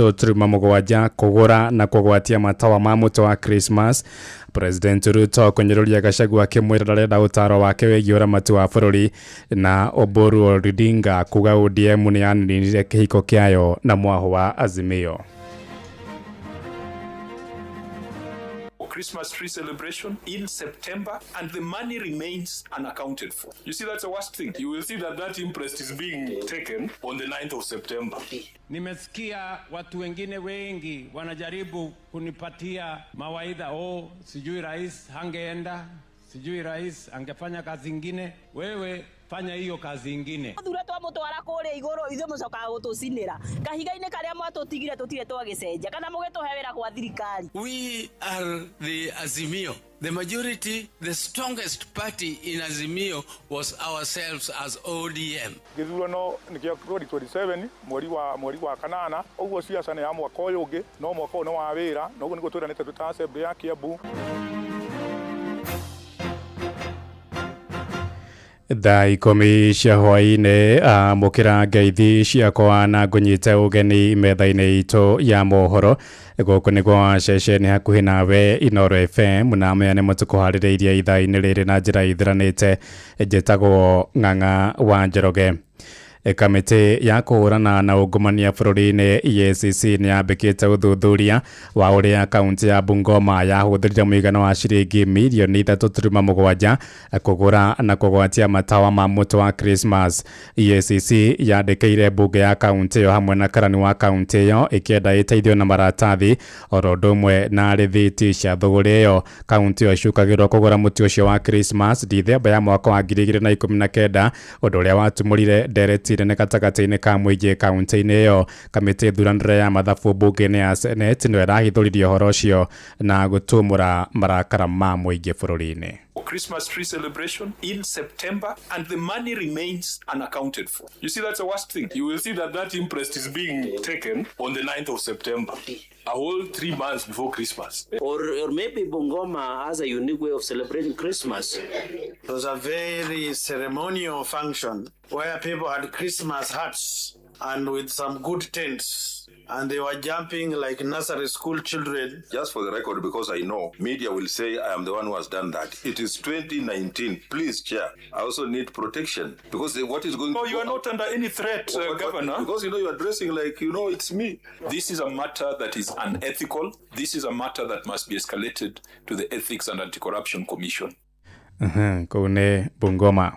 Ithatũ turuma mũgwanja kũgũra na kũgwatia matawa ma mũtĩ wa Christmas. President Ruto kũnyũrũria Gachagua akĩmwĩra ndarenda ũtaaro wake wĩgiĩ ũramati wa bũrũri, na Oburu Odinga kuga ODM nĩ yaninire kĩhiko kĩayo na mwahũ wa Azimio. Christmas tree celebration in September, and the money remains unaccounted for. You see, that's the worst thing. You will see that that interest is being taken on the 9th of September. Nimesikia watu wengine wengi wanajaribu kunipatia mawaidha, oh, sijui rais hangeenda, sijui rais angefanya kazi ingine. Wewe fanya hiyo kazi ingine. Thura twamutwara kuria iguru ithuĩ mũcokaga gũtũcinĩra kahiga-inĩ karĩa mwatũtigire tũtirĩ twagĩcenjia kana mũgĩtũhe wĩra gwa thirikari. We are the Azimio. The majority, the strongest party in Azimio was ourselves as ODM. Gĩthurano nĩ kĩa 2027 mweri wa kanana, ũguo ciaca nĩ ya mwaka ũyũ ũngĩ, no mwaka ũyũ nĩ wa wĩra, na ũguo nĩguo twĩranĩte twĩ ta assembly ya Kiambu. Thaa 10 cia hwaĩ-inĩ, amũkĩra ngeithi ciakwa na ngũnyite ũgeni metha-inĩ itũ ya mohoro. Gũkũ nĩ gwa ceceni hakuhĩ nawe Inooro FM, na maya nĩmo tũkũharĩrĩirie ithaa-inĩ rĩrĩ na njĩra ithiranĩte. Njĩtagwo Ng'ang'a wa Njoroge. Kamĩtĩ ya kũhũrana na ungumania bũrũri-inĩ EACC nĩ yambĩkĩte ũthuthuria wa ũrĩa kaunti ya Bungoma yahũthĩrire mũigana wa ciringi mirioni 3.7 kũgũra na kũgwatia matawa ma mũtĩ wa Christmas. EACC yandĩkĩire mbunge ya kaunti ĩyo hamwe na karani wa kaunti ĩyo ĩkĩenda ĩteithio na maratathi oro ũndũ ũmwe na rĩthiti cia thũgũrĩ ĩyo. Kaunti ĩyo ĩcukagĩrwo kũgũra mũtĩ ũcio wa Christmas Dithemba ya mwaka wa 2019, ũndũ ũrĩa watumũrire ndereti nene gatagatĩ-inĩ ka mũingĩ kaunti-inĩ ĩyo. Kamĩtĩ thuranĩre ya mathabu mbunge-inĩ ya Senate nĩyo ĩrahithũririe ũhoro ũcio na gũtumũra marakara ma mũingĩ bũrũri-inĩ. Christmas tree celebration in September, and the money remains unaccounted for. You see, that's the worst thing. You will see that that interest is being taken on the 9th of September, a whole 3 months before Christmas. Or maybe Bungoma has a unique way of celebrating Christmas. It was a very ceremonial function where people had Christmas hats and with some good tents, and they were jumping like nursery school children. Just for the record, because I know media will say I am the one who has done that. It is 2019. Please, Chair, I also need protection because what is going No, you are not under any threat, Governor. Because you are dressing like it's me. This is a matter that is unethical. This is a matter that must be escalated to the Ethics and Anti-Corruption Commission. Kũu nĩ Bungoma.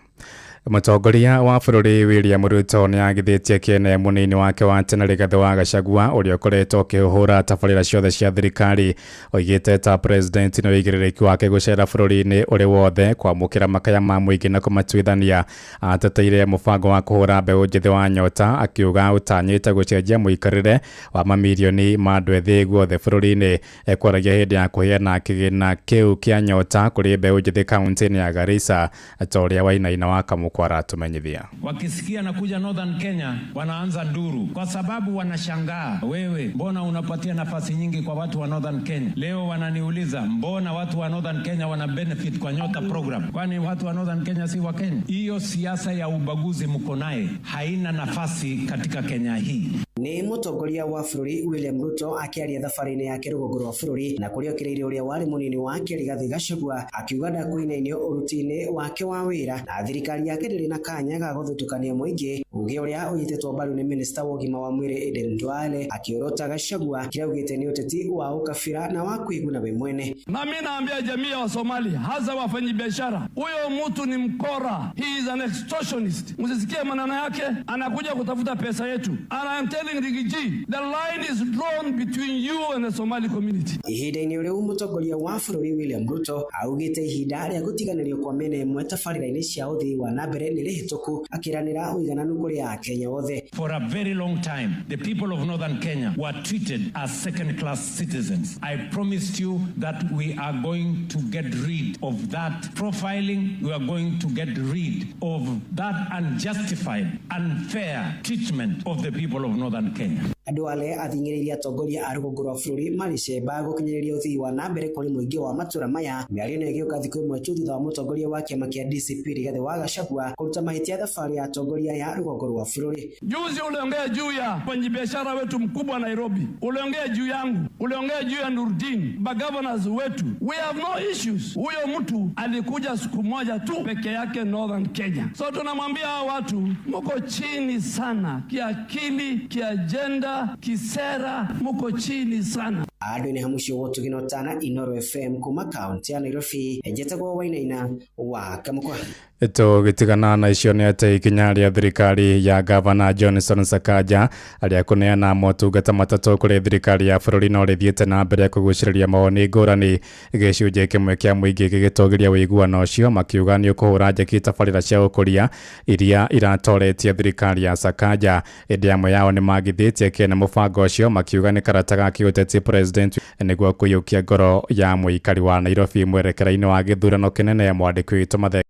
Mũtongoria wa bũrũri William Ruto nĩ agithĩtie kĩene mũnini wake wa tene Rigathĩ wa Gachagua ũrĩa ũkoretwo akĩhũra tabarĩra ciothe cia thirikari. Oigĩte ta president nĩ ũigĩrĩrĩki wake gũcera bũrũri-inĩ ũrĩ wothe kwamũkĩra makaya ma mũingĩ na kũmatuithania. Ateteire mũbango wa kũhũra mbeũ njĩthĩ wa nyota, akiuga ũtanyĩte gũcenjia mũikarĩre wa mamirioni ma andũ ethĩ guothe bũrũri-inĩ. Ekwaragia hĩndĩ ya kũheana kĩgĩna kĩu kĩa nyota kũrĩ mbeũ njĩthĩ kaunti-inĩ ya Garissa, ta ũrĩa Wainaina wa Kamũkwa aratumenyithia. Wakisikia nakuja Northern Kenya wanaanza nduru, kwa sababu wanashangaa, wewe mbona unapatia nafasi nyingi kwa watu wa Northern Kenya? Leo wananiuliza mbona watu wa Northern Kenya wana benefit kwa Nyota program? Kwani watu wa Northern Kenya si wa Kenya? Hiyo siasa ya ubaguzi mko naye haina nafasi katika Kenya hii. Nĩ mũtongoria wa bũrũri William Ruto akĩaria thabarĩ-inĩ yake rũgongo rwa bũrũri, na kũrĩa okĩrĩire ũrĩa warĩ mũnini wake Rigathĩ Gachagua, akiuga ndakũinainio ũruti-inĩ wake wa wĩra na thirikari yake ndĩrĩ na kanya ga gũthutũkania mũingĩ, uge ũrĩa ũnyitĩtwo mbaru nĩ minista wa ũgima wa mwĩrĩ Aden Duale, akĩorota Gachagua kĩrĩa augĩte nĩ ũteti wa ũkabira na wa kwĩguna we mwene. Na mi naambia jamii ya Wasomali, hasa wafanyabiashara, huyo mtu ni mkora, he is an extortionist. Msisikie maneno yake, anakuja kutafuta pesa yetu. And I am telling Riggy G, the line is drawn between you and the Somali community. Ihinda-inĩ rĩu, mũtongoria wa bũrũri William Ruto augĩte ihinda rĩa gũtiganĩrio kwa mĩena ĩmwe tabarĩra-inĩ cia ũthii wa na mbere nĩ rĩhĩtũku, akĩranĩra ũigananu kũrĩ Akenya othe. For a very long time, the people of Northern Kenya were treated as second class citizens. I promised you that we are going to get rid of that profiling. We are going to get rid of that unjustified, unfair treatment of the people of Northern Kenya. Duale athing'ĩrĩirie atongoria a rũgongo rwa bũrũri marĩcemba gũkinyĩrĩria ũthii wa na mbere kũrĩ mũingĩ wa matũra maya. Mĩario ĩno ĩgĩũka thikũ ĩmwe tu thutha wa mũtongoria wa kĩama kĩa DCP Rigathĩ wa Gachagua kũruta mahĩtia thabarĩ ya atongoria aya rũgongo rwa bũrũri. Juzi uliongea juu ya mfanyabiashara wetu mkubwa Nairobi, uliongea juu yangu, uliongea juu ya Nurdin, magovernors wetu. We have no issues. Huyo mtu alikuja siku moja tu peke yake Northern Kenya. So tunamwambia hao watu, muko chini sana kiakili, kiajenda, kisera, muko chini sana. Andũ-inĩ hamucio gũtugino tana Inoro FM kuma kaunti ya Nairobi, njetagwo Wainaina wa Kamukwa. Tũgĩtigana na icio nĩ atĩ ikinya rĩa thirikari ya Gavana Johnson Sakaja arĩa kũneana motungata matatũ kũrĩ thirikari ya bũrũri no rĩthiĩte na mbere kũgucĩrĩria mawoni ngũrani. Gĩcunjĩ kĩmwe kĩa mũingĩ gĩgĩtũgĩria ũiguano ũcio makiuga nĩ ũkũhũra njeki tabarĩra cia ũkũria iria iratoretie thirikari ya Sakaja. Ĩndĩ amwe yao nĩ magithĩtie kĩene mũbango ũcio makiuga nĩ karata ga kĩũteti president nĩguo kũiyũkia ngoro ya mũikari wa Nairobi mwerekera-inĩ wa gĩthurano kĩnene. Mwandĩki witũ Mathe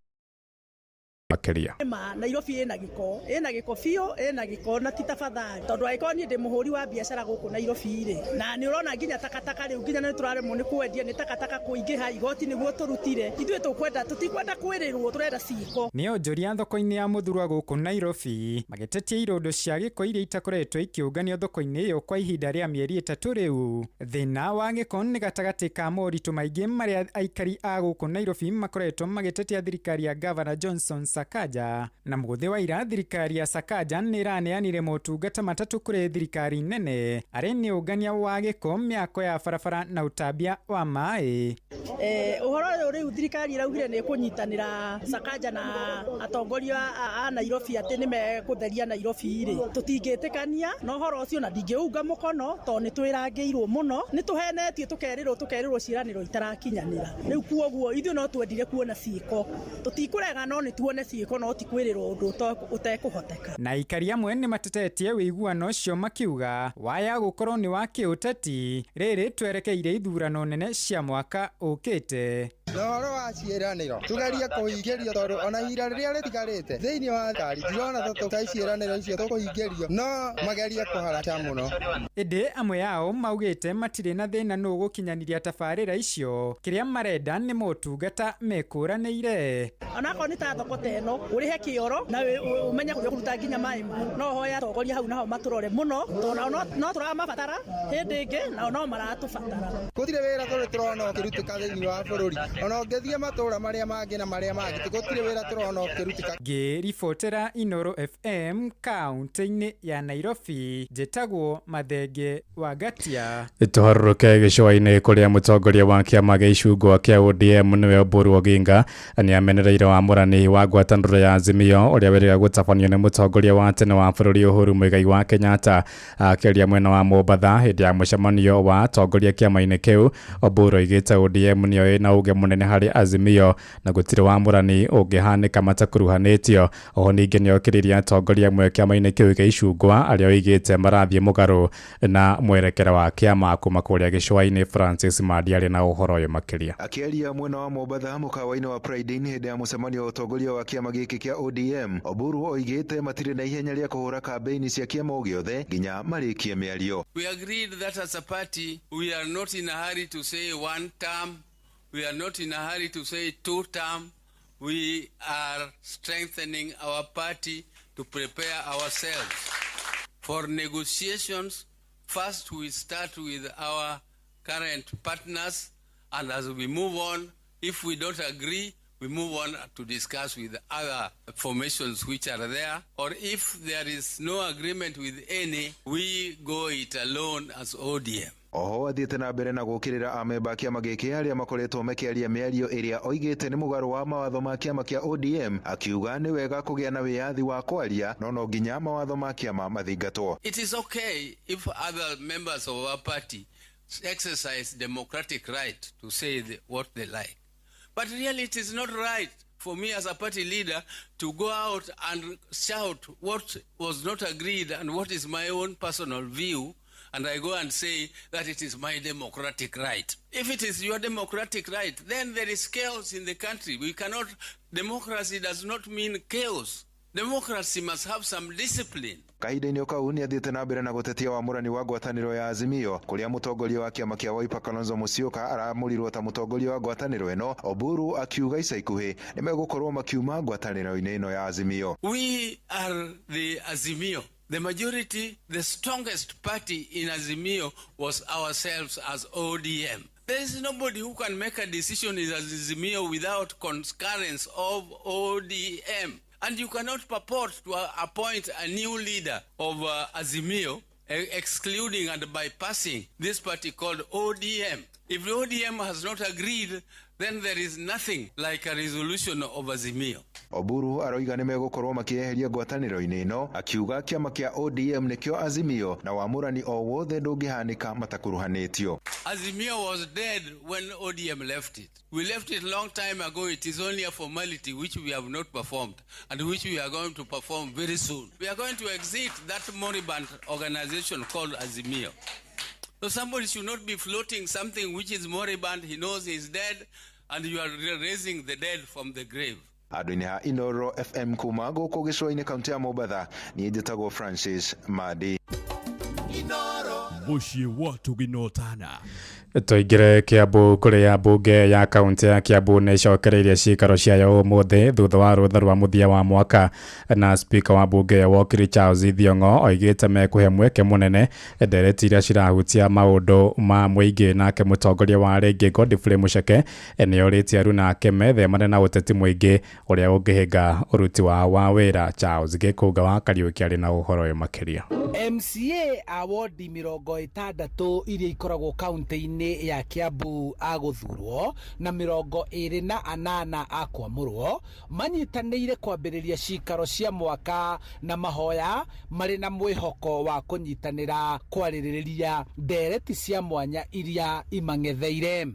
makiria ma Nairobi ina giko biũ, ina giko na ti tafadhali, tondu angĩkorwo niĩ ndĩ mũhũri wa biacara gũkũ Nairobi rĩ, na nĩ ũrona nginya takataka rĩu nginya nĩ tũraremwo nĩ kwendia nĩ takataka kũingĩha, igoti nĩguo tũrutire ithuĩ tũkwenda, tũtikwenda kwĩrĩrwo, tũrenda ciĩko. Nĩ onjoria thoko-inĩ ya Muthurwa gũkũ Nairobi magĩtetia irondo cia gĩko iria itakoretwo ikĩũnganio thoko-inĩ ĩyo kwa ihinda rĩa mĩeri 3 rĩu. Thĩna wa gĩko nĩ gatagatĩ ka moritũ maingĩ marĩa aikari a gũkũ Nairobi makoretwo magĩtetia thirikari ya Gavana Johnson Sakaja. Na mũgũthĩ wa ira thirikari ya Sakaja nĩ ĩraneanire motungata matatũ kũrĩ thirikari nene arĩ nĩ ũngania wa gĩko, mĩako ya barabara na ũtambia wa maĩ. Ũhoro ũyũ rĩu thirikari ĩraugire nĩ ĩkũnyitanĩra Sakaja na atongoria a Nairobi atĩ nĩ mekũtheria Nairobi rĩ, tũtingĩtĩkania na ũhoro ũcio na ndingĩunga mũkono tondũ nĩ twĩrangĩirwo mũno, nĩ tũhenetio tũkerĩrwo ciĩranĩro itarakinyanĩra. Rĩu kuoguo ithuĩ no twendire kuona ciĩko, tũtikũrega no nĩ tuone ciĩko no ti kwĩrĩrwo ũndũ ũtekũhoteka. Na aikari amwe nĩ matetetie ũiguano ũcio makiuga waya gũkorwo nĩ wa kĩũteti rĩrĩ twerekeire ithurano nene cia mwaka ũkĩte. Na ũhoro wa ciĩranĩro tugerie kũhingĩrio tondũ ona ihinda rĩrĩa rĩtigarĩte thĩinĩ wa thirikari ndirona ta ciĩranĩro icio tũkũhingĩrio, no magerie kũharata mũno. Ĩndĩ amwe ao maugĩte matirĩ na thĩna nũ gũkinyanĩria tabarĩra icio, kĩrĩa marenda nĩ motungata mekũranĩire. Onakorwo nĩ ta thoko ta ĩno ũrĩhe kĩoro na ũmenye kũrĩa ũkũruta nginya maĩ mau, no hoya atongoria hau naho matũrore mũno tondũ no tũramabatara hĩndĩ ĩngĩ nao no maratũbatara. Gũtirĩ wĩra tũrĩ tũrona ũkĩrutĩka thĩinĩ wa bũrũri, ona ũngĩthiĩ matũra marĩa mangĩ na marĩa mangĩ gũtirĩ wĩra tũrona ũkĩrutĩka. Ngĩribotera Inoro FM kaunti-inĩ ya Nairobi, njĩtagwo Mathenge wa Ngatia. Tũharũrũke gĩcũa-inĩ kũrĩa mũtongoria wa kĩama gĩa icungwa kĩa ODM nĩwe Oburu Oginga nĩ amenereire wamũrani wa ngwatanĩro ya Azimio ũrĩa wĩrĩga gũtabanio nĩ mũtongoria wa tene wa bũrũri Uhuru Muigai wa Kenyatta. Akĩaria mwena wa Mombatha hĩndĩ ya mũcemanio wa atongoria kĩama-inĩ kĩu, Oburu oigĩte ODM nĩyo ĩna uge mũnene harĩ Azimio na gũtirĩ wamũrani ũngĩhanĩka matakuruhanĩtio. Oho ningĩ nĩokĩrĩirie atongoria amwe kĩama-inĩ kĩu gĩa icungwa arĩa oigĩte marathiĩ mũgarũ na mwerekera wa kĩama. Kuma kũrĩa gĩcũa-inĩ, Francis Mandi arĩ na ũhoro ũyũ makĩria. Akĩaria mwena wa Mombatha mũkawa-inĩ wa Pride Inn hĩndĩ ya mũcemanio wa ũtongoria wa kĩama gĩkĩ kĩa ODM, Oburu oigĩte matirĩ na ihenya rĩa kũhũra kambĩini cia kĩama o gĩothe nginya marĩkie mĩario. We agreed that as a party we are not in a hurry to say one term, we are not in a hurry to say two term. We are strengthening our party to prepare ourselves for negotiations. First we start with our current partners, and as we move on, if we don't agree, we move on to discuss with other formations which are there, or if there is no agreement with any, we go it alone as ODM. Oho athiĩte na mbere na gũkĩrĩra amemba a kĩama gĩkĩ arĩa makoretwo makĩaria mĩario ĩrĩa oigĩte nĩ mũgarũ wa mawatho ma kĩama kĩa ODM, akiuga nĩ wega kũgĩa na wĩyathi wa kwaria no no nginya mawatho ma kĩama mathingatwo. It is okay if other members of our party exercise democratic right to say what they like. But really it is not right for me as a party leader to go out and shout what was not agreed and what is my own personal view, and I go and say that it is my democratic right. If it is your democratic right, then there is chaos in the country. We cannot, democracy does not mean chaos. Democracy must have some discipline. Kahinda-inĩ kau nĩ athiĩte na mbere na gũtetia wamũrani wa ngwatanĩro ya Azimio kũrĩa mũtongoria wa kĩama kĩa Wiper Kalonzo Musyoka aramũrirwo ta mũtongoria wa ngwatanĩro ĩno. Oburu akiuga ica ikuhĩ nĩ megũkorwo makiuma ngwatanĩro-inĩ ĩno ya Azimio. We are the Azimio. The majority, the strongest party in Azimio was ourselves as ODM. There is nobody who can make a decision in Azimio without concurrence of ODM. And you cannot purport to appoint a new leader of Azimio, excluding and bypassing this party called ODM. If the ODM has not agreed, then there is nothing like a resolution of Azimio. Oburu aroiga nĩ megũkorwo makĩeheria ngwatanĩro-inĩ ĩno, akiuga kĩama kĩa ODM nĩkĩo Azimio na wamũrani o wothe ndũngĩhanĩka matakuruhanĩtio. Azimio was dead when ODM left it. We left it long time ago. It is only a formality which we have not performed and which we are going to perform very soon. We are going to exit that moribund organization called Azimio. So somebody should not be floating something which is moribund. He knows he is dead, and you are raising the dead from the grave. Andũ-inĩ ha Inoro FM kuma gũkũ gĩcũa-inĩ kaunti ya Mombatha, niĩ njĩtagwo Francis Madi. Mũciĩ wa tũginotana. Tũingĩre Kiambu kũrĩa mbunge ya kaunti ya Kiambu nĩ ĩcokereirie ciikaro ciayo ũmũthĩ thutha wa rũtha rwa mũthia wa mwaka, na spika wa mbunge ĩyo Wakiri Charles Thiong'o oigĩte mekũhe mweke mũnene ndereti iria cirahutia maũndũ ma mũingĩ. Nake mũtongoria wa rĩngĩ Godfrey Mucheke nĩ orĩtie aruna ake methemane na ũteti mũingĩ ũrĩa ũngĩhĩnga ũruti wao wa wĩra. Charles Gĩkũnga wa Kariũki arĩ na ũhoro ũyũ makĩria. MCA a wodi 60 iria ikoragwo kaunti-inĩ ya Kiambu agũthurwo na 28 akwamũrwo manyitanĩire kwambĩrĩria cikaro cia mwaka na mahoya marĩ na mwĩhoko wa kũnyitanĩra kwarĩrĩria ndereti cia mwanya iria imang'etheire.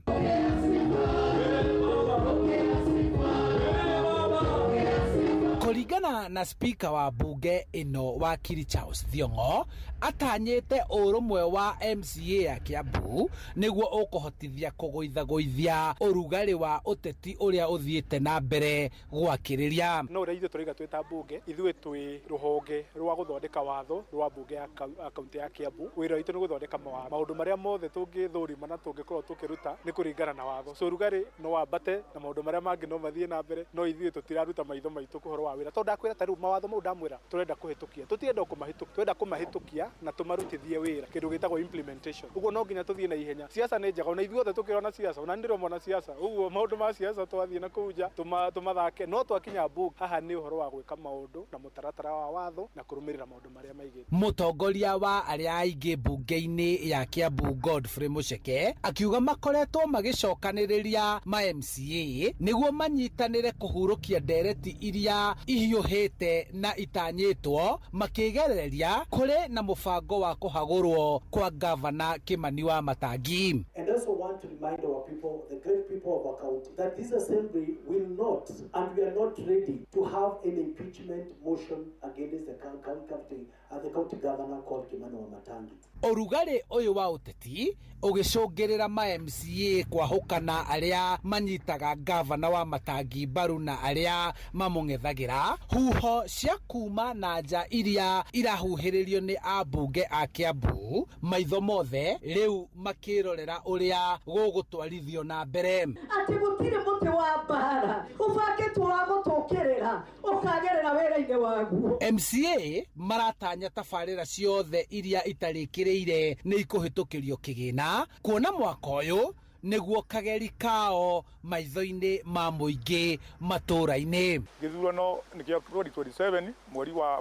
Kũringana na spika wa bunge ĩno Wakiri Charles Thiong'o, atanyĩte ũrũmwe wa MCA ya Kiambu nĩguo ũkũhotithia kũgũithagũithia ũrugarĩ wa ũteti ũrĩa ũthiĩte na mbere gwakĩrĩria. No ũrĩa ithuĩ tũraiga twĩ ta bunge, ithuĩ twĩ rũhonge rwa gũthondeka watho rwa bunge ya kaunti ya Kiambu. Wĩra witũ nĩ gũthondeka mawatho, maũndũ marĩa mothe tũngĩthũrima na tũngĩkorwo tũkĩruta nĩ kũringana na watho. So ũrugarĩ no wambate na maũndũ marĩa mangĩ no mathiĩ na mbere, no ithuĩ tũtiraruta maitho maitũ ũhoro wa wĩra. Tondũ ndakwĩra ta rĩu mawatho mau ndamwĩra tũrenda kũhĩtũkia, tũtirenda kũmahĩtũkia, tũrenda kũmahĩtũkia na tũmarutithie wĩra, kĩndũ gĩtagwo implementation. Ũguo no nginya tũthiĩ na ihenya. Siasa nĩ njega, ona ithuothe tũkĩrona siasa, ona ndĩromona siasa. Ũguo maũndũ ma siasa twathiĩ na kũu nja tũmathake, no twakinya bunge haha nĩ ũhoro wa gwĩka maũndũ na mũtaratara wa watho na kũrũmĩrĩra maũndũ marĩa maigĩtwo. Mũtongoria wa arĩa aingĩ bunge-inĩ ya Kiambu Godfrey Mucheke akiuga makoretwo magĩcokanĩrĩria ma MCA nĩguo manyitanĩre kũhurũkia ndereti iria ihiũhĩte na itanyĩtwo, makĩgereria kũrĩ na mũbango wa kũhagũrwo kwa gavana Kimani wa Matangi. And also want to remind our people, the great people of our county, that this assembly will not, and we are not ready to have an impeachment motion against the county governor called Kimani wa Matangi. Ũrugarĩ ũyũ wa ũteti ũgĩcũngĩrĩra ma MCA kwahũkana arĩa manyitaga gavana wa Matangi mbaru na arĩa mamũng'ethagĩra. Huho cia kuma na nja iria irahuhĩrĩrio nĩ ambunge a Kiambu, maitho mothe rĩu makĩrorera ũrĩa gũgũtwarithio na mbere. Atĩ gũtirĩ mũtĩ wa mbara ũbangĩtwo wa gũtũkĩrĩra ũkagerera wĩra-inĩ waguo. MCA maratanya tabarĩra ciothe iria itarĩkĩrĩire nĩ ikũhĩtũkĩrio kĩgĩna, kuona mwaka ũyũ nĩguo kageri kao maitho-inĩ ma mũingĩ matũũra-inĩ. Gĩthurano nĩ kĩa 2027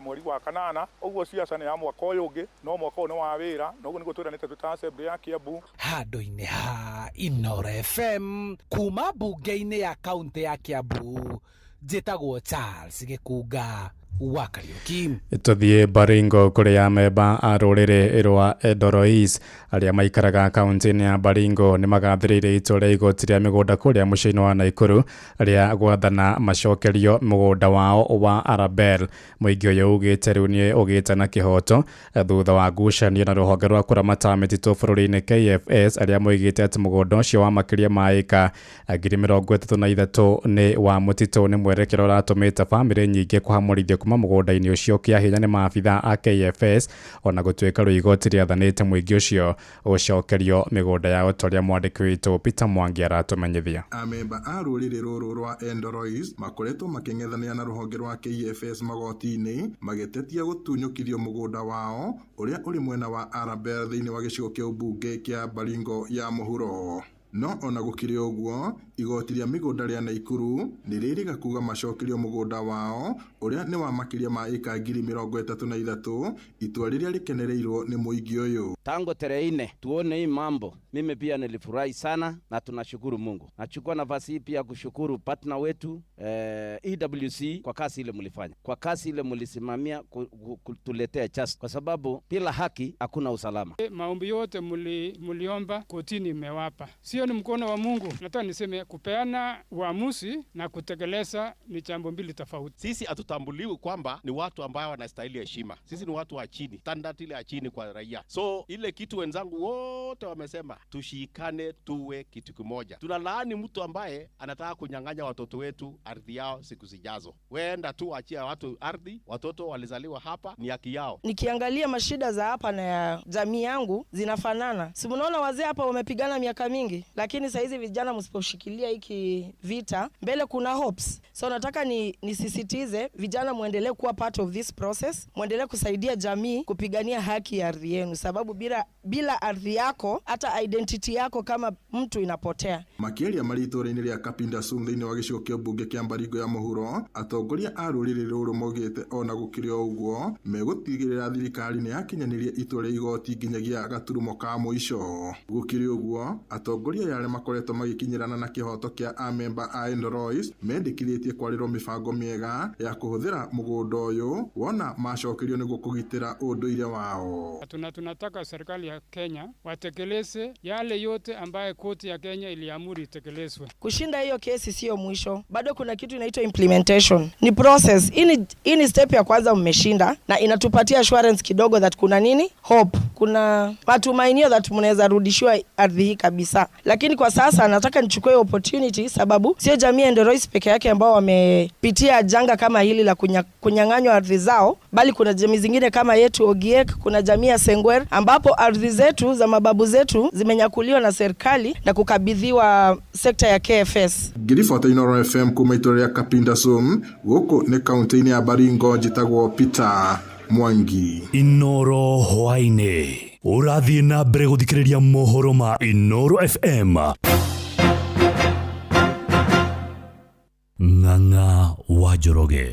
mweri wa kanana, ũguo siasa nĩ ya mwaka ũyũ ũngĩ, no mwaka ũyũ nĩ wa wĩra, na ũguo nĩguo twĩranĩte twĩ ta assembly ya Kiambu. Handũ-inĩ ha Inoro FM kuma bunge-inĩ ya kaunti ya Kiambu, njĩtagwo Charles Gĩkunga wa Kariũki. Tũthiĩ Baringo kũrĩa amemba a rũrĩrĩ rwa Endorois arĩa maikaraga kaunti-inĩ ya Baringo nĩ magathĩrĩirie itua rĩa igoti rĩa mĩgũnda kũrĩa mũciĩ-inĩ wa Naikuru rĩa gwathana macokerio mũgũnda wao wa Arabel. Mũingĩ ũyũ ugĩte rĩu nĩ ũgĩte na kĩhoto thutha wa ngucanio na rũhonge rwa kũramata mĩtitũ bũrũri-inĩ KFS arĩa moigĩte atĩ mũgũnda ũcio wa makĩria ma ĩka 33,000 nĩ wa mũtitũ nĩ mwerekera ũratũmĩte bamĩrĩ nyingĩ kũhamũrithio kuma mũgũnda-inĩ ũcio kĩa hinya nĩ maabitha a KFS ona gũtuĩka rĩu igoti rĩathanĩte mũingĩ ũcio ũcokerio mĩgũnda yao ta ũrĩa mwandĩki witũ Peter Mwangi aratũmenyithia. Amemba a rũrĩrĩ rũrũ rwa Endorois makoretwo makĩng'ethanĩra na rũhonge rwa KFS magoti-inĩ magĩtetia gũtunyũkithio mũgũnda wao ũrĩa ũrĩ mwena wa Arabel thĩinĩ wa gĩcigo kĩa ũmbunge kĩa Baringo ya mũhuro. No ona gũkĩrĩ ũguo, igoti rĩa mĩgũnda rĩa Naikuru nĩ rĩrĩga kuga macokerio mũgũnda wao ũrĩa nĩ wa makĩria ma ĩka 33,000, itua rĩrĩa rĩkenereirwo nĩ mũingĩ ũyũ. Tangu tarehe 4 tuone hii mambo, mimi pia nilifurahi sana na tunashukuru Mungu. Nachukua nafasi hii pia kushukuru partner wetu EWC kwa kazi ile mlifanya, kwa kazi ile mlisimamia kutuletea justice, kwa sababu bila haki hakuna usalama. Maombi yote muliomba kotini imewapa. Sio ni mkono wa Mungu. Nataka niseme kupeana uamuzi na kutekeleza ni jambo mbili tofauti. Sisi hatutambuliwi kwamba ni watu ambao wanastahili heshima. Sisi ni watu wa chini, standard ile ya chini kwa raia. So ile kitu wenzangu wote wamesema, tushikane tuwe kitu kimoja. Tunalaani mtu ambaye anataka kunyang'anya watoto wetu ardhi yao siku zijazo. Weenda tu achia watu ardhi, watoto walizaliwa hapa, ni haki yao. Nikiangalia mashida za hapa na ya jamii yangu zinafanana. Si mnaona wazee hapa wamepigana miaka mingi, lakini saa hizi vijana msiposhikilia hiki vita, mbele kuna hopes. So nataka nisisitize vijana muendelee kuwa part of this process, muendelee kusaidia jamii kupigania haki ya ardhi yenu, sababu bila ardhi yako hata identity yako kama mtu inapotea. Makĩaria marĩ itũũra-inĩ rĩa Kapindasum thĩinĩ wa gĩcigo kĩa ũmbunge kĩa Baringo ya mũhuro, atongoria a rũrĩrĩ rũrũ maugĩte ona gũkĩrĩ o ũguo megũtigĩrĩra thirikari nĩ yakinyanĩria itua rĩa igoti nginyagia gaturumo ka mũico. Gũkĩrĩ ũguo, atongoria aya arĩa makoretwo magĩkinyĩrana na kĩhoto kĩa amemba a Endorois mendekithĩtie kwarĩrwo mĩbango mĩega ya kũhũthĩra mũgũnda ũyũ wona macokerio nĩguo kũgitĩra ũndũire wao. Tunataka serikali ya Kenya watekeleze yale yote ambaye koti ya Kenya iliamuru itekelezwe. Kushinda hiyo kesi sio mwisho, bado kuna kitu inaitwa implementation. Ni process. Hii ni step ya kwanza mmeshinda na inatupatia assurance kidogo that kuna nini? Hope. Kuna matumainio that mnaweza rudishiwa ardhi hii kabisa. Lakini kwa sasa nataka nichukue opportunity, sababu sio jamii ya Endorois peke yake ambao wamepitia janga kama hili la kunyang'anywa ardhi zao, bali kuna jamii zingine kama yetu Ogiek, kuna jamii ya Sengwer ambapo ardhi zetu za mababu zetu zimenyakuliwa na serikali na kukabidhiwa sekta ya KFS. Ngiribota Inooro FM kuma itũũra rĩa Kapindasum gũkũ nĩ kaunti-inĩ ya Baringo, njĩtagwo Peter Mwangi. Inooro hwaĩ-inĩ ũrathiĩ na mbere gũthikĩrĩria mohoro ma Inooro FM. Ng'ang'a wa Njoroge.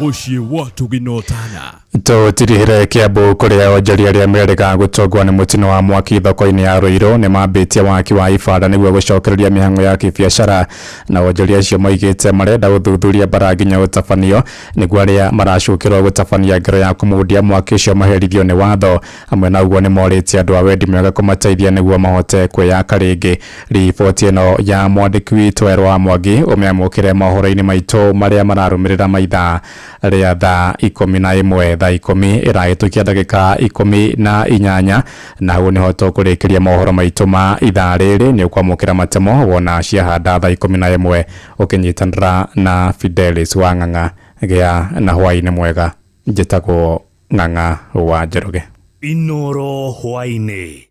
Mũciĩ wa tũginotana. Tũtirihire Kiambu kũrĩa onjoria arĩa merĩga gũtongwo nĩ mũtino wa mwaki thoko-inĩ ya Ruiru nĩ mambĩtie waki wa ibanda nĩguo gũcokereria mĩhang'o ya kĩbiacara, na onjoria acio moigĩte marenda gũthuthuria mbara nginya gũtabanio nĩguo arĩa maracukĩrwo gũtabania ngero ya kũmundia mwaki ũcio maherithio nĩ watho. Hamwe na ũguo nĩ morĩtie andũ a wendi mwega kũmateithia nĩguo mahote kwĩyaka rĩngĩ. Riboti ĩno ya mwandĩki witũ Erwa Mwangi ũmĩamũkĩre mohoro-inĩ maitũ marĩa mararũmĩrĩra maithaa rĩa thaa 11 thaa 10 ĩrahĩtũkia ndagĩka 18, na hau nĩho tũkũrĩkĩria mohoro maitũ ma ithaa rĩrĩ. Nĩ ũkwamũkĩra matemo wona ciahanda thaa 11 ũkĩnyitanĩra na Fidelis wa Ng'ang'a. Gĩa na hwaĩ-inĩ mwega. Njĩtagwo Ng'ang'a wa Njoroge. Inooro hwaĩ-inĩ.